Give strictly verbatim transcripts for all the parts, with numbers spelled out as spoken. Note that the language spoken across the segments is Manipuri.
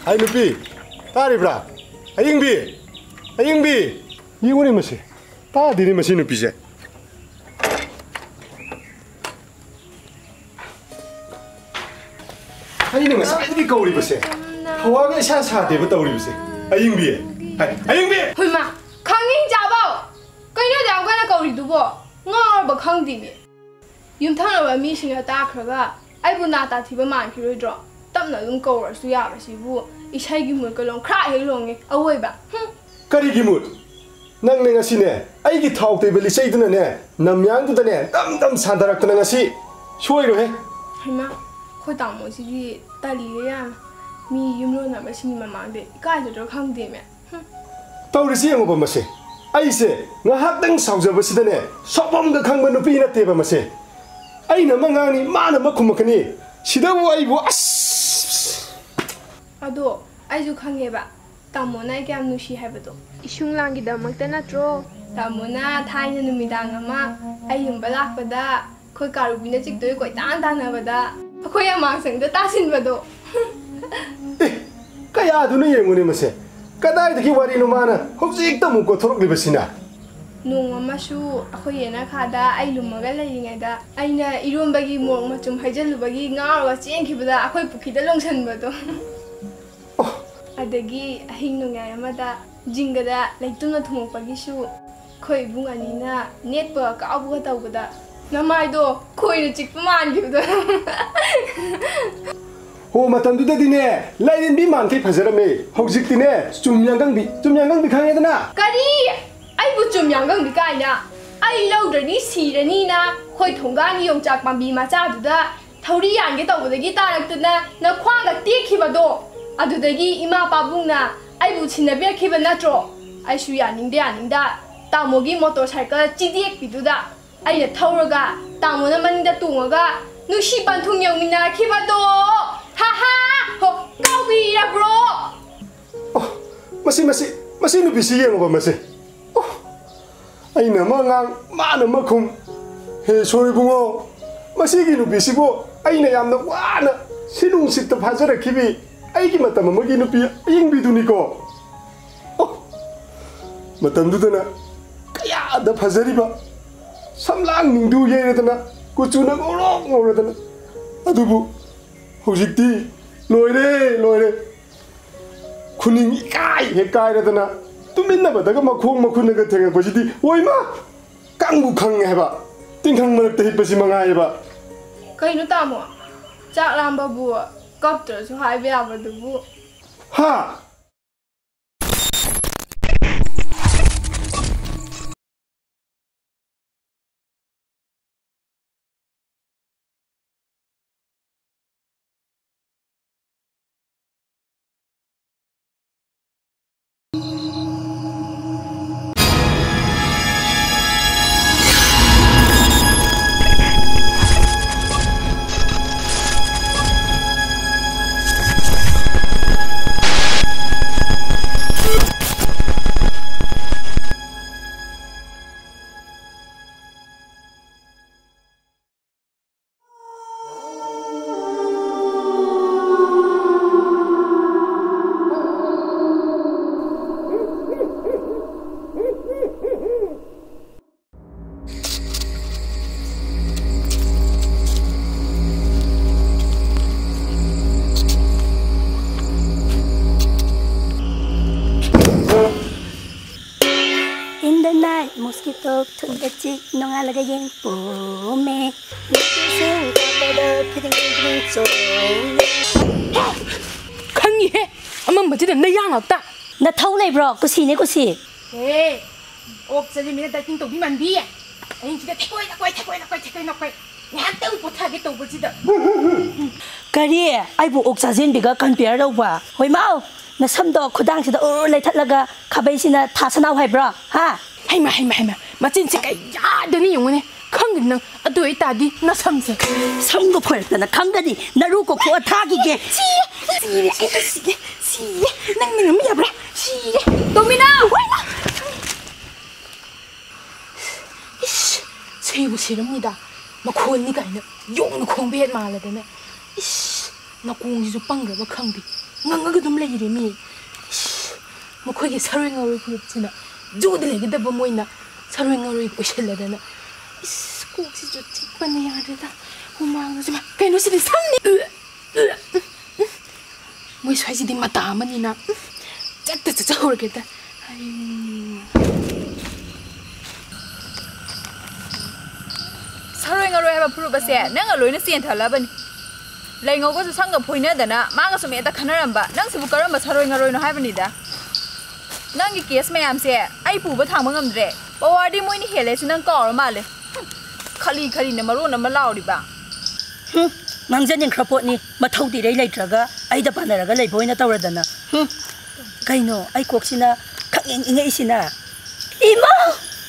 ꯍꯥꯏ ꯅꯨꯄꯤ, ꯇꯥꯔꯤꯕ꯭ꯔꯥ? ꯑꯌꯤꯡꯕꯤ! ꯑꯌꯤꯡꯕꯤ! ꯌꯦꯡꯉꯨꯅꯦ ꯃꯁꯤ, ꯇꯥꯗꯦꯅꯦ ꯃꯁꯤ ꯅꯨꯄꯤꯁꯦ꯫ ꯑꯩꯅ ꯉꯁꯥꯏꯗꯒꯤ ꯀꯧꯔꯤꯕꯁꯦ, ꯍꯋꯥꯒ ꯏꯁꯥ ꯁꯥꯗꯦꯕ ꯇꯧꯔꯤꯕꯁꯦ꯫ ꯑꯌꯤꯡꯕꯤ! ꯍꯥꯏ, ꯑꯌꯤꯡꯕꯤ! ꯍꯣꯏꯃ, ꯈꯪꯉꯤ ꯆꯥꯕꯧ! ꯀꯩꯅꯣ ꯑꯗꯨꯛ ꯌꯥꯝ ꯀꯟꯅ ꯀꯧꯔꯤꯗꯨꯕꯣ? ꯉꯥꯎꯔꯕ ꯈꯪꯗꯦꯃꯤ꯫ ꯌꯨꯝꯊꯪꯅꯕ ꯃꯤꯁꯤꯡꯅ ꯇꯥꯈ꯭ꯔꯒ ꯑꯩꯕꯨ ꯅꯥ ꯇꯥꯊꯤꯕ ꯃꯥꯟꯈꯤꯔꯣꯏꯗ꯭ꯔꯣ? ꯇꯞꯅ ꯑꯗꯨꯝ ꯀꯧꯔꯁꯨ ꯌꯥꯕꯁꯤꯕꯨ, ꯏꯁꯩꯒꯤ ꯃꯨꯠꯀ ꯂꯣꯡꯈ꯭ꯔꯥꯛ ꯍꯦꯛ ꯂꯣꯡꯉꯦ ꯑꯋꯣꯏꯕ꯫ ꯍꯨꯝ꯫ ꯀꯔꯤꯒꯤ ꯃꯨꯠ? ꯅꯪꯅꯦ ꯉꯁꯤꯅꯦ, ꯑꯩꯒꯤ ꯊꯥꯎ ꯇꯩꯕ ꯂꯤꯆꯩꯗꯨꯅꯅꯦ, ꯅꯝꯌꯥꯡꯗꯨꯗꯅꯦ ꯗꯝ ꯗꯝ ꯁꯥꯟꯊꯔꯛꯇꯅ ꯉꯁꯤ ꯁꯣꯏꯔꯣꯏꯍꯦ꯫ ꯍꯩꯃꯥ, ꯑꯩꯈꯣꯏ ꯇꯥꯃꯣꯁꯤꯗꯤ ꯇꯜꯂꯤꯌꯦ ꯌꯥꯝꯅ꯫ ꯃꯤ ꯌꯨꯝꯂꯣꯟꯅꯕꯁꯤꯡꯒꯤ ꯃꯃꯥꯡꯗ ꯏꯀꯥꯏꯖꯗ꯭ꯔꯥ ꯈꯪꯗꯦꯃꯦ꯫ ꯍꯨꯝ꯫ ꯇꯧꯔꯤꯁꯤ ꯌꯦꯡꯉꯨꯕ ꯃꯁꯦ꯫ ꯑꯩꯁꯦ ꯉꯥꯏꯍꯥꯛꯇꯪ ꯁꯥꯎꯖꯕꯁꯤꯗꯅꯦ, ꯁꯥꯎꯐꯝꯒ ꯈꯪꯕ ꯅꯨꯄꯤ ꯅꯠꯇꯦꯕ ꯃꯁꯦ꯫ ꯑꯩꯅ ꯑꯃ ꯉꯥꯡꯅꯤ, ꯃꯥꯅ ꯑꯃ ꯈꯨꯝꯃꯛꯀꯅꯤ꯫ ꯁꯤꯗꯕꯨ ꯑꯩꯕꯨ ꯑꯁ! ꯑꯗꯣ ꯑꯩꯁꯨ ꯈꯪꯉꯦꯕ, ꯇꯥꯃꯣꯅ ꯑꯩ ꯀꯌꯥꯝ ꯅꯨꯡꯁꯤ ꯍꯥꯏꯕꯗꯣ꯫ ꯏꯁꯨꯡ ꯂꯥꯡꯒꯤꯗꯃꯛꯇ ꯅꯠꯇ꯭ꯔꯣ? ꯇꯥꯃꯣꯅ ꯊꯥꯏꯅ ꯅꯨꯃꯤꯗꯥꯡ ꯑꯃ ꯑꯩ ꯂꯨꯝꯕ ꯂꯥꯛꯄꯗ ꯑꯩꯈꯣꯏ ꯀꯥꯔꯨꯕꯤꯅ ꯆꯤꯛꯇꯣꯏ ꯀꯣꯏꯇꯥꯟ ꯇꯥꯟꯅꯕꯗ ꯑꯩꯈꯣꯏ ꯑꯃꯥꯡꯁꯪꯗ ꯇꯥꯁꯤꯟꯕꯗꯣ꯫ ꯑꯦ, ꯀꯌꯥꯗꯨꯅ ꯌꯦꯡꯉꯨꯅꯦ ꯃꯁꯦ꯫ ꯀꯗꯥꯏꯗꯒꯤ ꯋꯥꯔꯤꯅꯣ ꯃꯥꯅ ꯍꯧꯖꯤꯛꯇ ꯑꯃꯨꯛ ꯀꯣꯊꯣꯔꯛꯂꯤꯕꯁꯤꯅ? ꯅꯣꯡꯃ ꯑꯃꯁꯨ ꯑꯩꯈꯣꯏ ꯌꯦꯅꯈꯥꯗ ꯑꯩ ꯂꯨꯝꯃꯒ ꯂꯩꯔꯤꯉꯩꯗ ꯑꯩꯅ ꯏꯔꯣꯟꯕꯒꯤ ꯃꯣꯔꯣꯛ ꯃꯆꯨꯝ ꯍꯩꯖꯤꯜꯂꯨꯕꯒꯤ ꯉꯥꯎꯔꯒ ꯆꯦꯟꯈꯤꯕꯗ ꯑꯩꯈꯣꯏ ꯄꯨꯈ꯭ꯔꯤꯗ ꯂꯣꯡꯁꯟꯕꯗꯣ꯫ ꯑꯣ꯫ ꯑꯗꯒꯤ ꯑꯍꯤꯡ ꯅꯣꯡꯌꯥꯏ ꯑꯃꯗ ꯖꯤꯡꯒꯗ ꯂꯩꯇꯨꯝꯅ ꯊꯨꯡꯉꯛꯄꯒꯤꯁꯨ ꯑꯩꯈꯣꯏ ꯏꯕꯨꯡ ꯑꯅꯤꯅ ꯅꯦꯠꯄꯒ ꯀꯥꯎꯕꯒ ꯇꯧꯕꯗ ꯅꯃꯥꯏꯗꯣ ꯈꯣꯏꯅ ꯆꯤꯛꯄ ꯃꯥꯟꯈꯤꯕꯗꯣ꯫ ꯍꯣ, ꯃꯇꯝꯗꯨꯗꯗꯤꯅꯦ, ꯂꯥꯏꯔꯦꯟꯕꯤ ꯃꯥꯟꯈꯩ ꯐꯖꯔꯝꯃꯦ꯫ ꯍꯧꯖꯤꯛꯇꯤꯅꯦ, ꯆꯨꯝ ꯌꯥꯡꯒꯪꯕꯤ, ꯆꯨꯝ ꯌꯥꯡꯒꯪꯕꯤ ꯈꯪꯉꯦꯗꯅ? ꯀꯔꯤ? ꯑꯩꯕꯨ ꯆꯨꯝ ꯌꯥꯡꯒꯪꯕꯤ ꯀꯥꯏꯅ? ꯑꯩ ꯂꯧꯗ꯭ꯔꯅꯤ ꯁꯤꯔꯅꯤꯅ ꯑꯩꯈꯣꯏ ꯊꯣꯡꯒꯥꯟꯒꯤ ꯌꯣꯡꯆꯥꯛ ꯄꯥꯝꯕꯤ ꯃꯆꯥꯗꯨꯗ ꯊꯧꯔꯤ ꯌꯥꯟꯒꯦ ꯇꯧꯕꯗꯒꯤ ꯇꯥꯔꯛꯇꯅ ꯅꯈ꯭ꯋꯥꯡꯒ ꯇꯦꯛꯈꯤꯕꯗꯣ꯫ ꯑꯗꯨꯗꯒꯤ ꯏꯃꯥ ꯄꯥꯕꯨꯡꯅ ꯑꯩꯕꯨ ꯁꯤꯟꯅꯕꯤꯔꯛꯈꯤꯕ ꯅꯠꯇ꯭ꯔꯣ? ꯑꯩꯁꯨ ꯌꯥꯅꯤꯡꯗ ꯌꯥꯅꯤꯡꯗ ꯇꯥꯃꯣꯒꯤ ꯃꯣꯇꯣꯔ ꯁꯥꯏꯀꯜ ꯆꯤꯗꯦꯛꯄꯤꯗꯨꯗ ꯑꯩꯅ ꯊꯧꯔꯒ ꯇꯥꯃꯣꯅ ꯃꯅꯤꯡꯗ ꯇꯣꯡꯉꯒ ꯅꯨꯡꯁꯤ ꯄꯟꯊꯨꯡ ꯌꯧꯃꯤꯟꯅꯔꯛꯈꯤꯕꯗꯣ꯫ ꯍꯥ ꯍꯥ! ꯍꯣ, ꯀꯥꯎꯕꯤꯔꯕ꯭ꯔꯣ? ꯑꯣ, ꯃꯁꯤ, ꯃꯁꯤ, ꯃꯁꯤ ꯅꯨꯄꯤꯁꯤ ꯌꯦꯡꯉꯨꯕ ꯃꯁꯤ꯫ ꯑꯣ, ꯑꯩꯅ ꯑꯃ ꯉꯥꯡ, ꯃꯥꯅ ꯑꯃ ꯈꯨꯝ꯫ ꯍꯦ ꯏꯁꯣꯔ ꯏꯕꯨꯡꯉꯣ, ꯃꯁꯤꯒꯤ ꯅꯨꯄꯤꯁꯤꯕꯨ ꯑꯩꯅ ꯌꯥꯝꯅ ꯋꯥꯅ ꯁꯤ ꯅꯨꯡꯁꯤꯠꯇ ꯐꯥꯖꯔꯛꯈꯤꯕꯤ ꯑꯩꯒꯤ ꯃꯇꯝ ꯑꯃꯒꯤ ꯅꯨꯄꯤ ꯑꯌꯤꯡꯕꯤꯗꯨꯅꯤꯀꯣ꯫ ꯑꯣ, ꯃꯇꯝꯗꯨꯗꯅ ꯀꯌꯥꯗ ꯐꯖꯔꯤꯕ, ꯁꯝꯂꯥꯡ ꯅꯤꯡꯗꯨ ꯌꯩꯔꯗꯅ, ꯀꯨꯆꯨꯅ ꯉꯧꯔꯣꯛ ꯉꯧꯔꯗꯅ꯫ ꯑꯗꯨꯕꯨ ꯍꯧꯖꯤꯛꯇꯤ ꯂꯣꯏꯔꯦ, ꯂꯣꯏꯔꯦ꯫ ꯈꯨꯅꯤꯡ ꯏꯀꯥꯏ ꯍꯦꯛ ꯀꯥꯏꯔꯗꯅ, ꯇꯨꯃꯤꯟꯅꯕꯗꯒ ꯃꯈꯣꯡ ꯃꯈꯨꯠꯅꯒ ꯊꯦꯡꯉꯛꯄꯁꯤꯗꯤ, ꯑꯣꯏꯃꯥ! ꯀꯥꯡꯕꯨ ꯈꯪꯉꯦ ꯍꯥꯏꯕ꯫ ꯇꯤꯡꯈꯪ ꯃꯔꯛꯇ ꯍꯤꯞꯄꯁꯤ ꯃꯉꯥꯏꯌꯦꯕ꯫ ꯀꯩꯅꯣ ꯇꯥꯃꯣ? ꯆꯥꯛ ꯂꯥꯝꯕꯕꯨ ꯀꯞꯇ꯭ꯔꯁꯨ ꯍꯥꯏꯕ ꯌꯥꯕꯗꯨꯕꯨ꯫ ꯍꯥ? In the night, mosquito ꯊꯨꯟꯗ ꯆꯤꯛ, ꯅꯣꯡꯉꯥꯜꯂꯒ ꯌꯦꯡ ꯄꯣꯝꯃꯦ꯫ ꯅꯨꯄꯤꯁꯨ ꯀꯞꯄꯗ ꯐꯤꯗꯤꯡ ꯐꯤꯗꯤꯡ ꯆꯣꯡꯉꯦ꯫ ꯈꯪꯉꯤꯍꯦ, ꯑꯃꯝꯕꯁꯤꯗ ꯅꯌꯥ ꯉꯥꯛꯇ꯫ ꯅꯊꯧ ꯂꯩꯕ꯭ꯔꯣ? ꯀꯨꯁꯤꯅꯦ, ꯀꯨꯁꯤ꯫ ꯍꯦ, ꯑꯣꯛ ꯆꯥꯁꯤꯟꯕꯤꯅ dieting ꯇꯧꯕꯤ ꯃꯥꯟꯕꯤ꯫ ꯑꯍꯤꯡꯁꯤꯗ ꯊꯦꯛꯀꯣꯏ ꯅꯥꯀꯣꯏ, ꯊꯦꯛꯀꯣꯏ ꯅꯥꯀꯣꯏ, ꯊꯦꯛꯀꯣꯏ ꯅꯥꯀꯣꯏ꯫ ꯉꯥꯏꯍꯥꯛꯇꯪ ꯄꯣꯊꯥꯒꯦ ꯇꯧꯕꯁꯤꯗ꯫ ꯀꯔꯤ? ꯑꯩꯕꯨ ꯑꯣꯛ ꯆꯥꯁꯤꯟꯕꯤꯒ compare ꯇꯧꯕ? ꯍꯣꯏ ꯃꯥꯎ, ꯅꯁꯝꯗꯣ ꯈꯨꯗꯥꯡꯁꯤꯗ ꯎꯔ ꯂꯩꯊꯠꯂꯒ ꯈꯥꯕꯩꯁꯤꯅ ꯊꯥꯁꯅꯥꯎ ꯍꯥꯏꯕ꯭ꯔꯣ? ꯍꯥ? ꯍꯩꯃ, ꯍꯩꯃ, ꯍꯩꯃ, ꯃꯆꯤꯟꯁꯦ ꯀꯌꯥꯗꯅꯤ ꯌꯦꯡꯉꯨꯅꯦ꯫ ꯈꯪꯗꯦ ꯅꯪ, ꯑꯗꯨ ꯑꯣꯏꯇꯥꯔꯗꯤ ꯅꯁꯝꯁꯦ꯫ ꯁꯝꯒ ꯐꯣꯏꯔꯛꯇꯅ ꯈꯪꯒꯅꯤ, ꯅꯔꯨ ꯀꯣꯛꯊꯣꯛꯑ ꯊꯥꯈꯤꯒꯦ꯫ ꯁꯤꯔꯦ, ꯁꯤꯔꯦ, ꯑꯩ ꯁꯤꯔꯦ, ꯁꯤꯔꯦ꯫ ꯅꯪ ꯅꯪ ꯑꯃ ꯌꯥꯕ꯭ꯔꯥ? ꯁꯤꯔꯦ꯫ ꯇꯣꯝꯕꯤꯅꯥꯎ! ꯍꯣꯏ, ꯃꯥ! ꯏꯁ, ꯁꯤꯕꯨ ꯁꯤꯔꯝꯅꯤꯗ꯫ ꯃꯈꯣꯟꯅꯤ ꯀꯥꯏꯅ ꯌꯣꯡꯅ ꯈꯣꯡꯕ ꯍꯦꯛ ꯃꯥꯜꯂꯗꯅ꯫ ꯏꯁ, ꯅꯥꯀꯣꯡꯁꯤꯁꯨ ꯄꯪꯈ꯭ꯔꯕ ꯈꯪꯗꯦ꯫ ꯉꯪꯉꯒ ꯑꯗꯨꯝ ꯂꯩꯔꯦꯃꯤ꯫ ꯏꯁ, ꯃꯈꯣꯏꯒꯤ ꯁꯔꯣꯏ ꯉꯥꯔꯣꯏ ꯐꯨꯔꯨꯞꯁꯤꯅ ꯖꯨꯗ ꯂꯩꯒꯗꯕ ꯃꯣꯏꯅ ꯁꯔꯣꯏ ꯉꯥꯔꯣꯏ ꯑꯣꯏꯁꯜꯂꯗꯅ꯫ ꯏꯁ, ꯀꯣꯛꯁꯤꯁꯨ ꯆꯤꯛꯄꯅ ꯌꯥꯗ꯭ꯔꯦꯗ꯫ ꯍꯨꯃꯥꯡꯅꯁꯨ ꯃ-, ꯀꯩꯅꯣ ꯁꯤꯗꯤ ꯁꯝꯅꯤ꯫ ꯃꯣꯏ ꯁ꯭ꯋꯥꯏꯁꯤꯗꯤ ꯃꯇꯥ ꯑꯃꯅꯤꯅ꯫ ꯆꯠꯇ ꯆꯠꯆꯍꯧꯔꯒꯦꯗ꯫ ꯑꯩ ꯁꯔꯣꯏ ꯉꯔꯣꯏ ꯍꯥꯏꯕ ꯐꯨꯔꯨꯞ ꯑꯁꯦ ꯅꯪꯒ ꯂꯣꯏꯅ ꯆꯦꯟꯊꯜꯂꯕꯅꯤ꯫ ꯂꯩꯉꯧꯒꯁꯨ ꯁꯪꯒ ꯐꯣꯏꯅꯗꯅ ꯃꯥꯒꯁꯨ ꯃꯦꯠꯇ ꯈꯟꯅꯔꯝꯕ꯫ ꯅꯪꯁꯤꯕꯨ ꯀꯔꯝꯕ ꯁꯔꯣꯏ ꯉꯔꯣꯏꯅꯣ ꯍꯥꯏꯕꯅꯤꯗ꯫ ꯅꯪꯒꯤ ꯀꯦꯁ ꯃꯌꯥꯝꯁꯦ ꯑꯩ ꯄꯨꯕ ꯊꯥꯡꯕ ꯉꯝꯗ꯭ꯔꯦ꯫ ꯄꯋꯥꯔꯗꯤ ꯃꯣꯏꯅ ꯍꯦꯜꯂꯦꯁꯨ ꯅꯪ ꯀꯥꯎꯔ ꯃꯥꯜꯂꯦ꯫ ꯍꯨꯝ, ꯈꯂꯤ ꯈꯂꯤꯅ ꯃꯔꯣꯟ ꯑꯃ ꯂꯥꯎꯔꯤꯕ꯫ ꯍꯨꯝ, ꯉꯥꯡꯖꯅꯤꯡꯈ꯭ꯔ ꯄꯣꯠꯅꯤ꯫ ꯃꯊꯧꯗꯤ ꯏꯔꯩ ꯂꯩꯇ꯭ꯔꯒ ꯑꯩꯗ ꯄꯥꯟꯅꯔꯒ ꯂꯩꯕ ꯑꯣꯏꯅ ꯇꯧꯔꯗꯅ꯫ ꯍꯨꯝ, ꯀꯩꯅꯣ ꯑꯩ ꯀꯣꯛꯁꯤꯅ ꯈꯪꯏꯪ ꯏꯪꯉꯛꯏꯁꯤꯅ? ꯏꯃꯥ!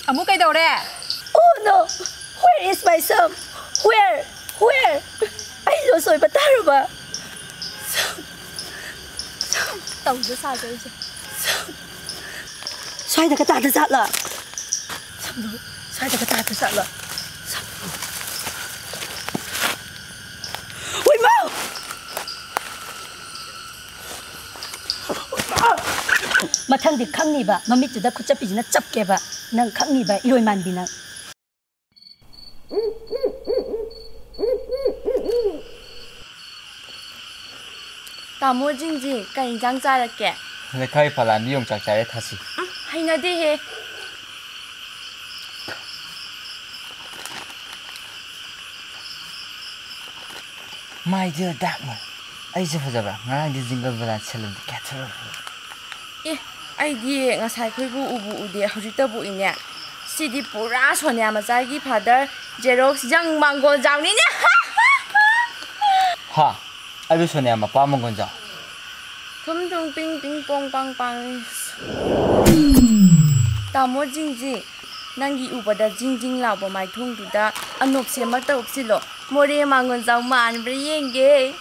ꯑꯃꯨꯛ ꯀꯩꯗꯧꯔꯦ? Oh no! Where is my sum? Where? Where? ꯑꯩ ꯂꯣꯁ ꯑꯣꯏꯕ ꯇꯥꯔꯕ? ꯁꯝ, ꯁꯝ꯫ ꯇꯧꯗ ꯁꯥꯖꯩꯁꯦ꯫ ꯁꯝ꯫ ꯁ꯭ꯋꯥꯏꯗꯒ ꯇꯥꯗ ꯖꯥꯠꯂ? ꯁꯝꯗꯣ ꯁ꯭ꯋꯥꯏꯗꯒ ꯇꯥꯗ ꯖꯥꯠꯂ? ꯁꯝꯗꯣ꯫ ꯍꯨꯏꯃꯥ! ꯃꯊꯪꯗꯤ ꯈꯪꯅꯤꯕ, ꯃꯃꯤꯠꯇꯨꯗ ꯈꯨꯠꯆꯞꯄꯤꯁꯤꯅ ꯆꯞꯀꯦꯕ꯫ ꯅꯪ ꯈꯪꯅꯤꯕ, ꯏꯔꯣꯏ ꯃꯥꯟꯕꯤ ꯅꯪ꯫ ꯇꯥꯃꯣ ꯖꯤꯡꯖꯤꯡ, ꯀꯩ ꯏꯟꯖꯥꯡ ꯆꯥꯔꯛꯀꯦ? ꯂꯩꯈꯥꯏ ꯐꯂꯥꯟꯗꯤ ꯌꯣꯡꯆꯥꯛ ꯆꯥꯔꯦ, ꯊꯥꯁꯤ꯫ ꯎꯝ, ꯍꯩꯅꯗꯦꯍꯦ꯫ My dear Dagmar, ꯑꯩꯁꯦ ꯐꯖꯕ꯭ꯔꯥ? ꯉꯔꯥꯡꯗꯤ ꯖꯤꯡꯒꯜ ꯕꯦꯂꯥ ꯁꯦꯂꯨꯟꯗ ꯀꯦꯊꯔꯛꯄ꯫ ꯑꯦ, ꯑꯩꯗꯤ ꯉꯁꯥꯏ ꯑꯩꯈꯣꯏꯕꯨ ꯎꯕꯨ ꯎꯗꯦ, ꯍꯧꯖꯤꯛꯇꯕꯨ ꯎꯏꯅꯦ꯫ ꯁꯤꯗꯤ ꯄꯨꯔꯥ ꯁꯣꯅꯤꯌꯥ ꯃꯆꯥꯒꯤ ꯐꯥꯗꯔ ꯖꯦꯔꯣꯛꯁ ꯌꯪ ꯃꯥꯡꯒꯣꯜ ꯖꯥꯎꯅꯤꯅꯦ꯫ ꯍꯥ, ꯑꯩꯕꯨ ꯁꯣꯅꯤꯌꯥ ꯃꯄꯥ ꯃꯥꯡꯒꯣꯜ ꯖꯥꯎ꯫ ꯊꯨꯝ ꯊꯨꯝ ꯄꯤꯡ ꯄꯤꯡ ꯄꯣꯡ ꯄꯥꯡ ꯄꯥꯡ꯫ ꯇꯥꯃꯣ ꯖꯤꯡꯖꯤ, ꯅꯪꯒꯤ ꯎꯕꯗ ꯖꯤꯡ ꯖꯤꯡ ꯂꯥꯎꯕ ꯃꯥꯏꯊꯣꯡꯗꯨꯗ ꯑꯅꯣꯞꯁꯤ ꯑꯃꯠꯇ ꯎꯞꯁꯤꯜꯂꯣ꯫ ꯃꯣꯔꯦ ꯃꯥꯡꯒꯣꯜ ꯖꯥꯎ ꯃꯥꯟꯕ꯭ꯔꯥ ꯌꯦꯡꯒꯦ꯫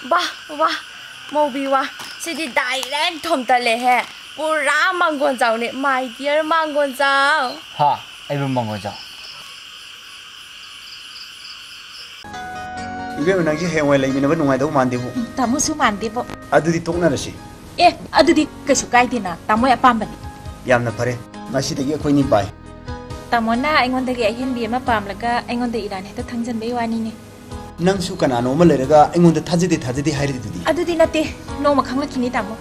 ꯋꯥ, ꯋꯥ, ꯃꯧꯕꯤ ꯋꯥ, ꯁꯤꯗꯤ ꯗꯥꯏꯔꯦꯛ ꯊꯣꯝꯇꯠꯂꯦꯍꯦ꯫ ꯄꯨꯔꯥ ꯃꯥꯡꯒꯣꯜ ꯖꯥꯎꯅꯦ, my dear ꯃꯥꯡꯒꯣꯜ ꯖꯥꯎ꯫ ꯍꯥ, ꯑꯩꯕꯨ ꯃꯥꯡꯒꯣꯜ ꯖꯥꯎ꯫ ꯏꯕꯦꯝꯃ, ꯅꯪꯁꯦ ꯍꯌꯦꯡꯋꯥꯏ ꯂꯩꯃꯤꯟꯅꯕ ꯅꯨꯡꯉꯥꯏꯗꯧ ꯃꯥꯟꯗꯦꯕꯨ꯫ ꯎꯝ, ꯇꯥꯃꯣꯁꯨ ꯃꯥꯟꯗꯦꯕꯣ꯫ ꯑꯗꯨꯗꯤ ꯇꯣꯛꯅꯔꯁꯤ꯫ ꯑꯦ, ꯑꯗꯨꯗꯤ ꯀꯩꯁꯨ ꯀꯥꯏꯗꯦꯅ, ꯇꯥꯃꯣꯏ ꯑꯄꯥꯝꯕꯅꯤ꯫ ꯌꯥꯝꯅ ꯐꯔꯦ, ꯉꯁꯤꯗꯒꯤ ꯑꯩꯈꯣꯏꯅꯤ ꯕꯥꯏ꯫ ꯇꯥꯃꯣꯅ ꯑꯩꯉꯣꯟꯗꯒꯤ ꯑꯍꯦꯟꯕꯤ ꯑꯃ ꯄꯥꯝꯂꯒ ꯑꯩꯉꯣꯟꯗ ꯏꯔꯥꯟ ꯍꯦꯛꯇ ꯊꯥꯡꯖꯟꯕꯩ ꯋꯥꯅꯤꯅꯦ꯫ ꯅꯪꯁꯨ ꯀꯅꯥꯅꯣ ꯑꯃ ꯂꯩꯔꯒ ꯑꯩꯉꯣꯟꯗ ꯊꯥꯖꯗꯦ, ꯊꯥꯖꯗꯦ ꯍꯥꯏꯔꯤꯗꯨꯗꯤ? ꯑꯗꯨꯗꯤ ꯅꯠꯇꯦ, ꯅꯣꯡꯃ ꯈꯪꯂꯛꯈꯤꯅꯤ, ꯇꯥꯃꯣ꯫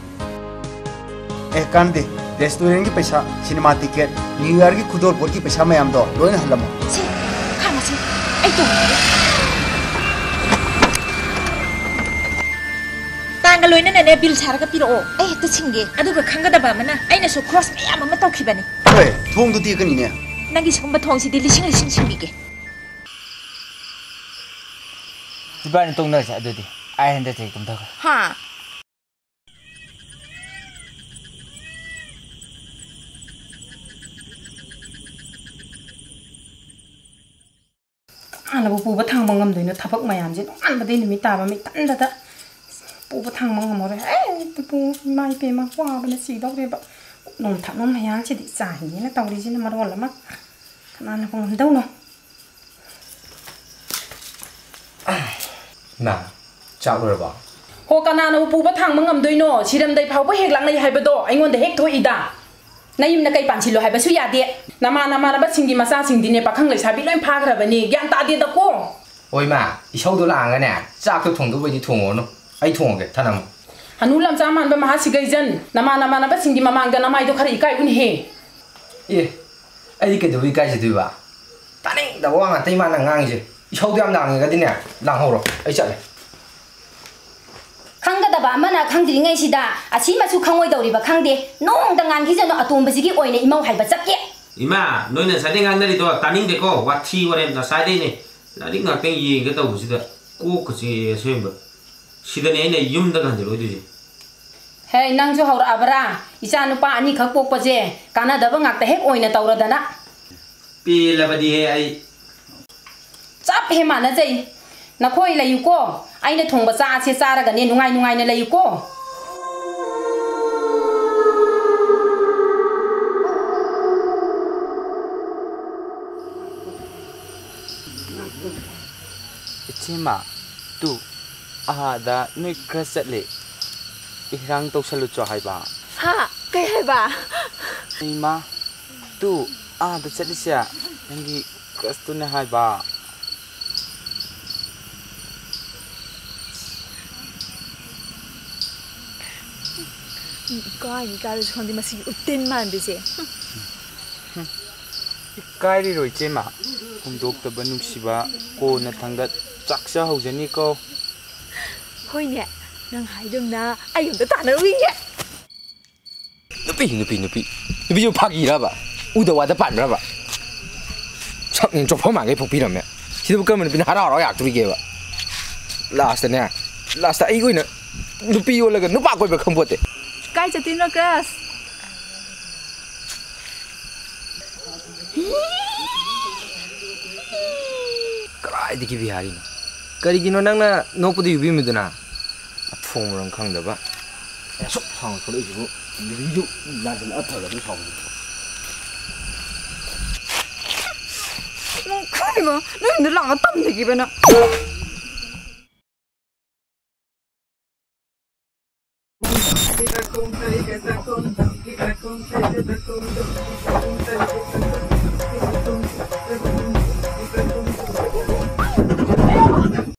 ꯑꯦ, ꯀꯥꯟꯗꯦ꯫ ꯔꯦꯁꯇꯨꯔꯦꯟꯒꯤ ꯄꯩꯁꯥ, ꯁꯤꯅꯦꯃꯥ ꯇꯤꯀꯦꯠ, ꯅ꯭ꯌꯨ ꯌꯥꯔꯒꯤ ꯈꯨꯗꯣꯜꯄꯣꯠꯀꯤ ꯄꯩꯁꯥ ꯃꯌꯥꯝꯗꯣ ꯂꯣꯏꯅ ꯍꯜꯂꯝꯃꯣ꯫ ꯁꯦ, ꯈꯥꯝꯃꯣꯁꯦ, ꯑꯩ ꯇꯣꯡꯉꯒꯦ꯫ ꯇꯥꯡꯒ ꯂꯣꯏꯅꯅꯅꯦ, ꯕꯤꯜ ꯁꯥꯔꯒ ꯄꯤꯔꯛꯑꯣ, ꯑꯩ ꯍꯦꯛꯇ ꯁꯤꯡꯒꯦ꯫ ꯑꯗꯨꯒ ꯈꯪꯒꯗꯕ ꯑꯃꯅ, ꯑꯩꯅꯁꯨ ꯈ꯭ꯔꯣꯁ ꯃꯌꯥꯝ ꯑꯃ ꯇꯧꯈꯤꯕꯅꯤ꯫ ꯍꯣꯏ, ꯊꯣꯡꯗꯨ ꯇꯦꯛꯀꯅꯤꯅꯦ꯫ ꯅꯪꯒꯤ ꯁꯤꯒꯨꯝꯕ ꯊꯣꯡꯁꯤꯗꯤ ꯂꯤꯁꯤꯡ ꯂꯤꯁꯤꯡ ꯁꯤꯡꯕꯤꯒꯦ꯫ ꯏꯕꯥꯅꯤ ꯇꯣꯛꯅꯔꯁꯦ ꯑꯗꯨꯗꯤ꯫ ꯑꯩ ꯍꯟꯗꯛ ꯆꯍꯤ ꯀꯨꯝꯊꯈ꯭ꯔꯦ꯫ ꯍꯥ? ꯍꯥꯟꯅꯕꯨ ꯄꯨꯕ ꯊꯥꯡꯕ ꯉꯝꯗꯣꯏꯅꯣ? ꯊꯕꯛ ꯃꯌꯥꯝꯁꯦ ꯅꯣꯡꯉꯥꯟꯕꯗꯩ ꯅꯨꯃꯤꯠ ꯇꯥꯕ ꯃꯤꯠ ꯇꯟꯗꯗ ꯄꯨꯕ ꯊꯥꯡꯕ ꯉꯝꯃꯔꯣꯏ꯫ ꯑꯦ, ꯄꯨ-, ꯏꯃꯥ ꯏꯄꯦꯝꯃ, ꯋꯥꯕꯅ ꯁꯤꯗꯧꯔꯦꯕ꯫ ꯀꯨꯞꯅꯣꯝ ꯊꯛꯅꯣꯝ ꯃꯌꯥꯡꯁꯤꯗꯤ ꯆꯥꯏꯅꯦꯅ ꯇꯧꯔꯤꯁꯤꯅ ꯃꯔꯣꯜ ꯑꯃ꯫ ꯀꯅꯥꯅ ꯉꯝꯗꯧꯅꯣ? ꯏꯃꯥ, ꯆꯥꯛ ꯂꯣꯏꯔꯕꯣ? ꯍꯣ, ꯀꯅꯥꯅꯕꯨ ꯄꯨꯕ ꯊꯥꯡꯕ ꯉꯝꯗꯣꯏꯅꯣ? ꯁꯤꯔꯝꯗꯥꯏ ꯐꯥꯎꯕ ꯍꯦꯛ ꯂꯥꯛꯅꯩ ꯍꯥꯏꯕꯗꯣ ꯑꯩꯉꯣꯟꯗ ꯍꯦꯛ ꯊꯣꯛꯏꯗ꯫ ꯅꯌꯨꯝꯗ ꯀꯩ ꯄꯥꯟꯁꯤꯜꯂꯣ ꯍꯥꯏꯕꯁꯨ ꯌꯥꯗꯦ꯫ ꯅꯃꯥꯟ ꯅꯃꯥꯟꯅꯕꯁꯤꯡꯒꯤ ꯃꯆꯥꯁꯤꯡꯗꯤꯅꯦ, ꯄꯥꯈꯪ ꯂꯩꯁꯥꯕꯤ ꯂꯣꯏ ꯐꯥꯈ꯭ꯔꯕꯅꯤ꯫ ꯒ꯭ꯌꯥꯟ ꯇꯥꯗꯦꯗꯀꯣ꯫ ꯍꯣꯏ ꯏꯃꯥ, ꯏꯁꯧꯗꯣ ꯂꯥꯡꯉꯒꯅꯦ, ꯆꯥꯛꯇꯣ ꯊꯣꯡꯗꯧꯕꯩꯗꯤ ꯊꯣꯡꯉꯨꯔꯅꯨ꯫ ꯑꯩ ꯊꯣꯡꯉꯒꯦ, ꯊꯅꯝꯃꯨ꯫ ꯍꯅꯨ ꯂꯝꯆꯥ ꯃꯥꯟꯕ ꯃꯍꯥꯁꯤꯒꯩꯖꯟ, ꯅꯃꯥꯟ ꯅꯃꯥꯟꯅꯕꯁꯤꯡꯒꯤ ꯃꯃꯥꯡꯗ ꯅꯃꯥꯏꯗꯣ ꯈꯔ ꯏꯀꯥꯏ ꯎꯟꯍꯦ꯫ ꯑꯦ, ꯑꯩꯗꯤ ꯀꯩꯗꯧꯕꯩ ꯏꯀꯥꯏꯖꯗꯣꯏꯕ? ꯇꯥꯅꯤꯡꯗꯕ ꯋꯥ ꯉꯥꯛꯇ ꯏꯃꯥꯅ ꯉꯥꯡꯉꯤꯁꯦ꯫ ꯏꯁꯧꯗꯣ ꯌꯥꯝ ꯂꯥꯡꯉꯒꯗꯤꯅꯦ, ꯂꯥꯡꯍꯧꯔꯣ, ꯑꯩ ꯆꯠꯂꯦ꯫ ꯈꯪꯒꯗꯕ ꯑꯃꯅ ꯈꯪꯗ꯭ꯔꯤꯉꯩꯁꯤꯗ ꯑꯁꯤꯃꯁꯨ ꯈꯪꯉꯣꯏꯗꯧꯔꯤꯕ ꯈꯪꯗꯦ꯫ ꯅꯣꯡꯃꯇ ꯉꯥꯟꯈꯤꯁꯅꯨ ꯑꯇꯣꯝꯕꯁꯤꯒꯤ ꯑꯣꯏꯅ ꯏꯃꯧ ꯍꯥꯏꯕ ꯆꯠꯀꯦ꯫ ꯏꯃꯥ, ꯅꯣꯏꯅ ꯉꯁꯥꯏꯗꯩ ꯉꯥꯡꯅꯔꯤꯗꯣ ꯇꯥꯅꯤꯡꯗꯦꯀꯣ, ꯋꯥꯊꯤ ꯋꯥꯔꯦꯝ ꯉꯁꯥꯏꯗꯩꯅꯦ꯫ ꯂꯥꯏꯔꯤꯛ ꯉꯥꯛꯇꯪ ꯌꯦꯡꯒꯦ ꯇꯧꯕꯁꯤꯗ ꯀꯣꯛꯀ ꯆꯤꯛꯑꯦ ꯑꯁꯦꯡꯕ꯫ ꯁꯤꯗꯅꯦ ꯑꯩꯅ ꯌꯨꯝꯗꯒ ꯍꯟꯖꯤꯜꯂꯛꯑꯣꯏꯗꯣꯏꯁꯦ꯫ ꯍꯦ, ꯅꯪꯁꯨ ꯍꯧꯔꯛꯑꯕ꯭ꯔꯥ? ꯏꯆꯥ ꯅꯨꯄꯥ ꯑꯅꯤꯈꯛ ꯄꯣꯛꯄꯁꯦ ꯀꯥꯟꯅꯗꯕ ꯉꯥꯛꯇ ꯍꯦꯛ ꯑꯣꯏꯅ ꯇꯧꯔꯗꯅ꯫ ꯄꯦꯜꯂꯕꯅꯤꯍꯦ ꯑꯩ꯫ ꯆꯞ ꯍꯦ ꯃꯥꯟꯅꯖꯩ꯫ ꯅꯈꯣꯏ ꯂꯩꯌꯨꯀꯣ, ꯑꯩꯅ ꯊꯣꯡꯕ ꯆꯥꯛꯁꯦ ꯆꯥꯔꯒꯅꯦ ꯅꯨꯡꯉꯥꯏ ꯅꯨꯡꯉꯥꯏꯅ ꯂꯩꯌꯨꯀꯣ꯫ ꯏꯆꯦꯃ, ꯇꯨ, ꯑꯥꯗ ꯅꯣꯏ crush ꯆꯠꯂꯦ, ꯏꯔꯥꯡ ꯇꯧꯁꯜꯂꯨꯆꯣ ꯍꯥꯏꯕ꯫ ꯍꯥ? ꯀꯩ ꯍꯥꯏꯕ? ꯏꯃꯥ, ꯇꯨ, ꯑꯥꯗ ꯆꯠꯂꯤꯁꯦ ꯅꯪꯒꯤ crushꯇꯨꯅꯦ ꯍꯥꯏꯕ꯫ ꯏꯀꯥꯏꯅꯤ ꯏꯀꯥꯏꯔꯁꯨ ꯈꯪꯗꯦ ꯃꯁꯤꯒꯤ ꯎꯇꯤꯟ ꯃꯥꯟꯕꯤꯁꯦ꯫ ꯏꯀꯥꯏꯔꯤꯔꯣ ꯏꯆꯦꯃ? ꯐꯣꯡꯗꯣꯛꯇꯕ ꯅꯨꯡꯁꯤꯕ ꯀꯣꯟꯅ ꯊꯪꯗ ꯆꯥꯛꯆꯍꯧꯖꯅꯤꯀꯣ꯫ ꯍꯣꯏꯅꯦ, ꯅꯪ ꯍꯥꯏꯗꯨꯝꯅ ꯑꯩ ꯑꯝꯇ ꯇꯥꯟꯅꯔꯨꯈꯤꯒꯦ꯫ ꯅꯨꯄꯤ, ꯅꯨꯄꯤ, ꯅꯨꯄꯤ꯫ ꯅꯨꯄꯤꯁꯨ ꯐꯥꯒꯤꯔꯕ? ꯎꯗ ꯋꯥꯗ ꯄꯥꯟꯕ꯭ꯔꯕ? ꯁꯛꯅꯦ ꯆꯣꯞꯐꯝ ꯃꯥꯟꯈꯩ ꯄꯣꯛꯄꯤꯔꯝꯃꯦ꯫ ꯁꯤꯗꯕꯨ ꯀꯔꯝꯕ ꯅꯨꯄꯤꯅ ꯍꯔꯥꯎ ꯍꯔꯥꯎ ꯌꯥꯛꯇꯣꯔꯤꯒꯦꯕ? Lastꯇꯅꯦ, lastꯇ ꯑꯩꯒꯤ ꯑꯣꯏꯅ ꯅꯨꯄꯤ ꯑꯣꯜꯂꯒ ꯅꯨꯄꯥ ꯀꯣꯏꯕ ꯈꯪꯄꯣꯠꯇꯦ꯫ ꯀꯥꯏ ꯆꯠꯇꯣꯏꯅꯣ, crush? ꯀꯗꯥꯏꯗꯒꯤ ꯕꯤꯍꯥꯔꯤꯅꯣ? ꯀꯔꯤꯒꯤꯅꯣ ꯅꯪꯅ ꯅꯣꯛꯄꯗ ꯌꯨꯕꯤꯝꯃꯤꯗꯨꯅ? ꯑꯊꯣꯡ ꯃꯔꯝ ꯈꯪꯗꯕ꯫ ꯑꯦ, ꯑꯁꯨꯛ ꯁꯥꯡꯅ ꯊꯣꯛꯂꯛꯏꯁꯤꯕꯨ ꯌꯨꯕꯤꯗꯨ ꯂꯥꯟꯖꯜꯂꯛꯑ ꯐꯒꯗ꯭ꯔꯥ ꯁꯥꯎꯕꯗꯨ? ꯅꯪ ꯈꯪꯉꯤꯕ? ꯅꯣꯏ ꯌꯨꯝꯗ ꯂꯥꯛꯑꯒ ꯇꯝꯗꯒꯤꯕ ꯅꯪ꯫